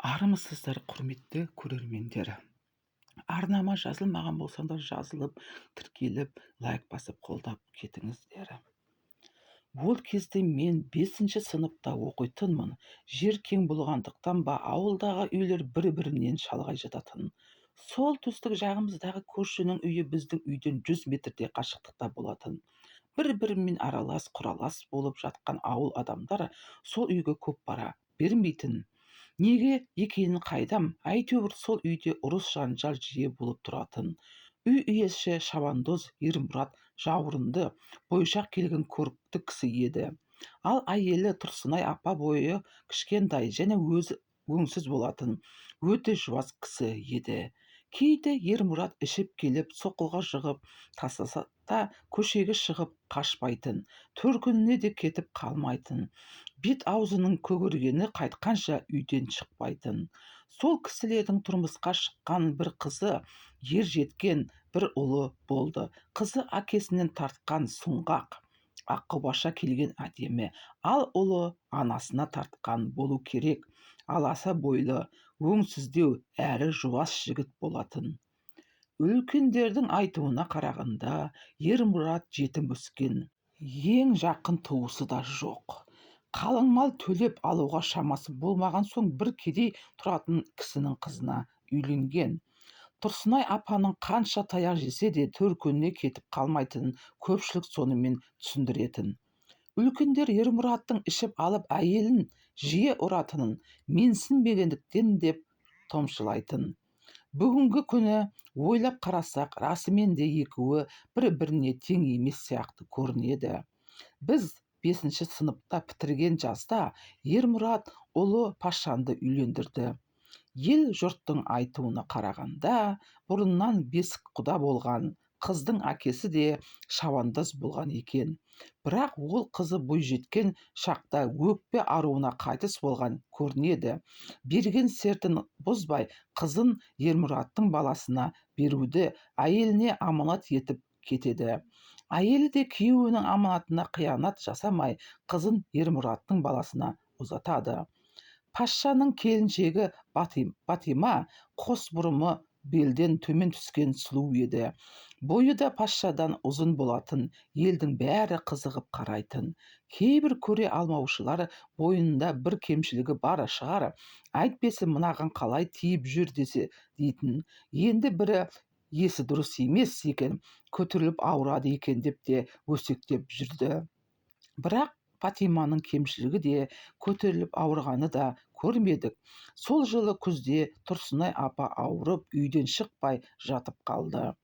Армысыздар, құрметті көрермендер! Арнама жазылмаған болсаңдар, жазылып, тіркеліп, лайк басып, қолдап кетіңіздер. Ол кезде мен 5 сыныпта оқитынмын. Жер кең болғандықтан ба, ауылдағы үйлер бір-бірінен шалғай жататын. Сол түстік жағымыздағы көршінің үйі біздің үйден 100 метрдей қашықтықта болатын. Бір-бірімен аралас құралас болып жатқан ауыл адамдары сол үйге көп бара бермейтін. Неге екенін қайдам, әйтеуір сол үйде ұрыс-жанжал жиі болып тұратын. Үй иесі шабандоз Ермұрат жауырынды, бойшақ келген көрікті кісі еді. Ал әйелі Тұрсынай апа бойы кішкентай және өзі өңсіз болатын, өте жуас кісі еді. Кейде Ермұрат ішіп келіп, соққыға жығып тастаса да, көшеге шығып қашпайтын, төркініне де кетіп қалмайтын. Бет-аузының көгергені қайтқанша үйден шықпайтын. Сол кісілердің тұрмысқа шыққан бір қызы, ер жеткен бір ұлы болды. Қызы әкесінен тартқан сұңғақ, аққұбаша келген әдемі, ал ұлы анасына тартқан болу керек. Аласа бойлы, өңсіздеу әрі жуас жігіт болатын. Үлкендердің айтуына қарағанда, Ермұрат жетім өскен. Ең жақын туысы да жоқ. Қалың мал төлеп алуға шамасы болмаған соң бір кедей тұратын кісінің қызына үйленген. Тұрсынай апаның қанша таяқ жесе де төркініне кетіп қалмайтынын көпшілік сонымен түсіндіретін. Үлкендер Ермұраттың ішіп алып әйелін жиі ұратынын менсінбегендіктен деп топшылайтын. Бүгінгі күні ойлап қарасақ, расымен де екеуі бір-біріне тең емес сияқты көрінеді. Біз 5 сыныпта бітірген жазда Ермұрат ұлы Пашшанды үйлендірді. Ел жұрттың айтуына қарағанда, бұрыннан бесік құда болған, қыздың әкесі де шабандоз болған екен. Бірақ ол қызы бойжеткен шақта өкпе ауруына қайтыс болған көрінеді. Берген сертін бұзбай, қызын Ермұраттың баласына беруді әйеліне аманат етіп кетеді. Әйелі де күйеуінің аманатына қиянат жасамай, қызын Ермұраттың баласына ұзатады. Пашшаның келіншегі Батима қос бұрымы белден төмен түскен сұлу еді. Бойы да Пашшадан ұзын болатын, елдің бәрі қызығып қарайтын. Кейбір көре алмаушылар бойында бір кемшілігі бар шығар, әйтпесе мынаған қалай тиіп жүр десе дейтін. Енді бірі есі дұрыс емес екен, көтеріліп ауырады екен деп те өсектеп жүрді. Бірақ Фатиманың кемшілігі де, көтеріліп ауырғаны да көрмедік. Сол жылы күзде Тұрсынай апа ауырып, үйден шықпай жатып қалды.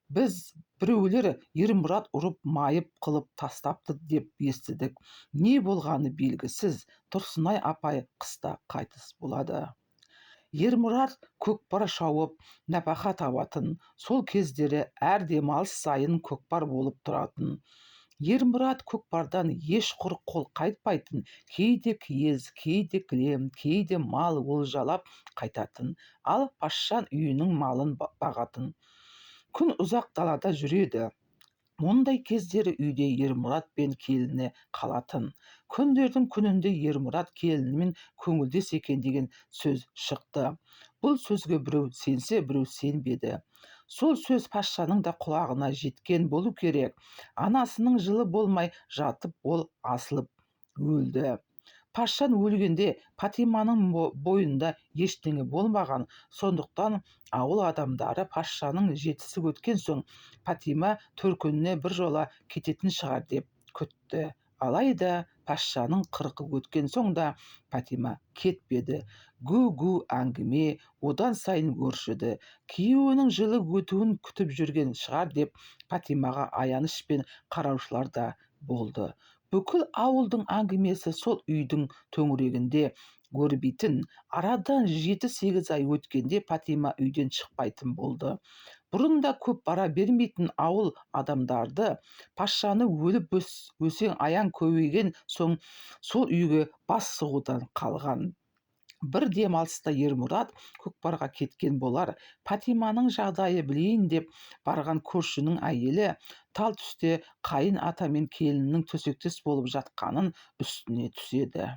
Біз біреулер Ермұрат ұрып майып қылып тастапты деп естідік. Не болғаны белгісіз, Тұрсынай апай қыста қайтыс болады. Ермұрат көкпар шауып, нәпақа табатын. Сол кездері әр демалыс сайын көкпар болып тұратын. Ермұрат көкпардан еш құр қол қайтпайтын, кейде киіз, кейде кілем, кейде мал олжалап қайтатын. Ал Пашшан үйінің малын бағатын. Күн ұзақ далада жүреді. Мұндай кездері үйде Ермұрат пен келіні қалатын. Күндердің күнінде Ермұрат келінімен көңілдес екен деген сөз шықты. Бұл сөзге біреу сенсе, біреу сенбеді. Сол сөз Пашшаның да құлағына жеткен болу керек. Анасының жылы болмай жатып ол асылып өлді. Пашшан өлгенде Фатиманың бойында ештеңе болмаған, сондықтан ауыл адамдары Пашшаның жетісі өткен соң Фатима төркініне біржола кететін шығар деп күтті. Алайда Пашшаның 40-ы өткен соң да Фатима кетпеді. Гу-гу әңгіме одан сайын өршіді. Күйеуінің жылы өтуін күтіп жүрген шығар деп Фатимаға аянышпен қараушылар да болды. Бүкіл ауылдың әңгімесі сол үйдің төңірегінде өрбитін. Арадан 7-8 ай өткенде Фатима үйден шықпайтын болды. Бұрын да көп бара бермейтін ауыл адамдарды Пашшаны өліп өсең аяң көбейген соң сол үйге бас сұғудан қалған. Бір демалыста Ермұрат көкпарға кеткен болар. Фатиманың жағдайы білейін деп барған көршінің әйелі тал түсте қайын ата мен келіннің төсектес болып жатқанын үстіне түседі.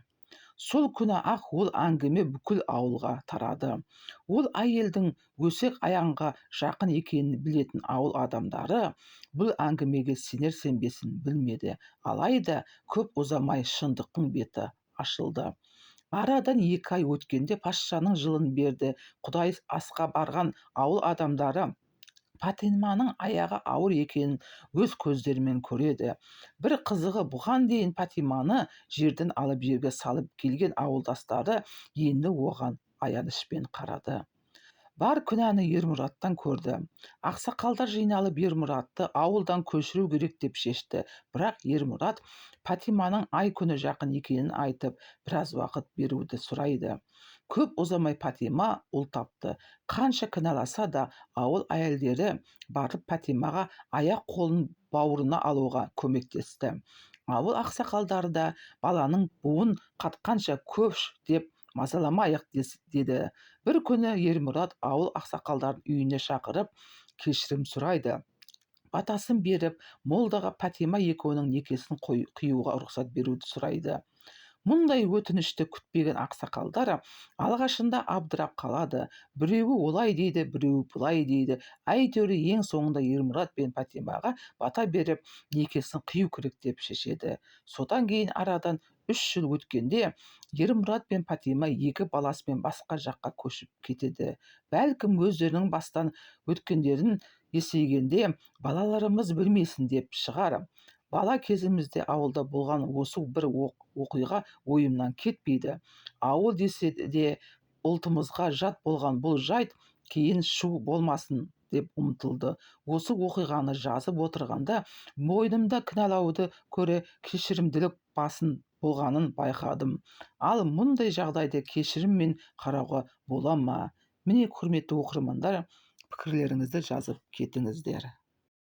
Сол күні-ақ ол әңгіме бүкіл ауылға тарады. Ол әйелдің өсек аяңға жақын екенін білетін ауыл адамдары бұл әңгімеге сенер-сенбесін білмеді. Алайда көп ұзамай шындықтың беті ашылды. Арадан 2 ай өткенде патшаның жылын берді. Құдай асқа барған ауыл адамдары Патиманың аяғы ауыр екенін өз көздерімен көреді. Бір қызығы, бұған дейін Патиманы жерден алып жерге салып келген ауылдастары енді оған аянышпен қарады. Бар күнәні Ермұраттан көрді. Ақсақалдар жиналып, Ермұратты ауылдан көшіру керек деп шешті. Бірақ Ермұрат Патиманың ай күні жақын екенін айтып, біраз уақыт беруді сұрайды. Көп ұзамай Патима ұл тапты. Қанша кінәласа да, ауыл әйелдері барып Патимаға аяқ қолын бауырына алуға көмектесті. Ауыл ақсақалдары да баланың буын қатқанша көш деп мазаламайық деді. Бір күні Ермұрат ауыл ақсақалдарын үйіне шақырып, кешірім сұрайды. Батасын беріп, молдаға Патима екеуінің некесін қиюға рұқсат беруді сұрайды. Мұндай өтінішті күтпеген ақсақалдар алғашында абдырап қалады. Біреуі олай дейді, біреуі былай дейді. Әйтеуір, ең соңында Ермұрат пен Патимаға бата беріп, некесін қию керек деп шешеді. Содан кейін арадан 3 жыл өткенде Ермұрат пен Патима екі баласымен басқа жаққа көшіп кетеді. Бәлкім, өздерінің бастан өткендерін есейгенде балаларымыз білмесін деп шығар. Бала кезімізде ауылда болған осы бір оқиға ойымнан кетпейді. Ауыл десе де, ұлтымызға жат болған бұл жайт кейін шу болмасын деп ұмтылды. Осы оқиғаны жазып отырғанда мойнымда кінәлауды көрі кешірімділік басым болғанын байқадым. Ал мұндай жағдайды кешіріммен қарауға бола ма? Міне, құрметті оқырмандар, пікірлеріңізді жазып кетіңіздер.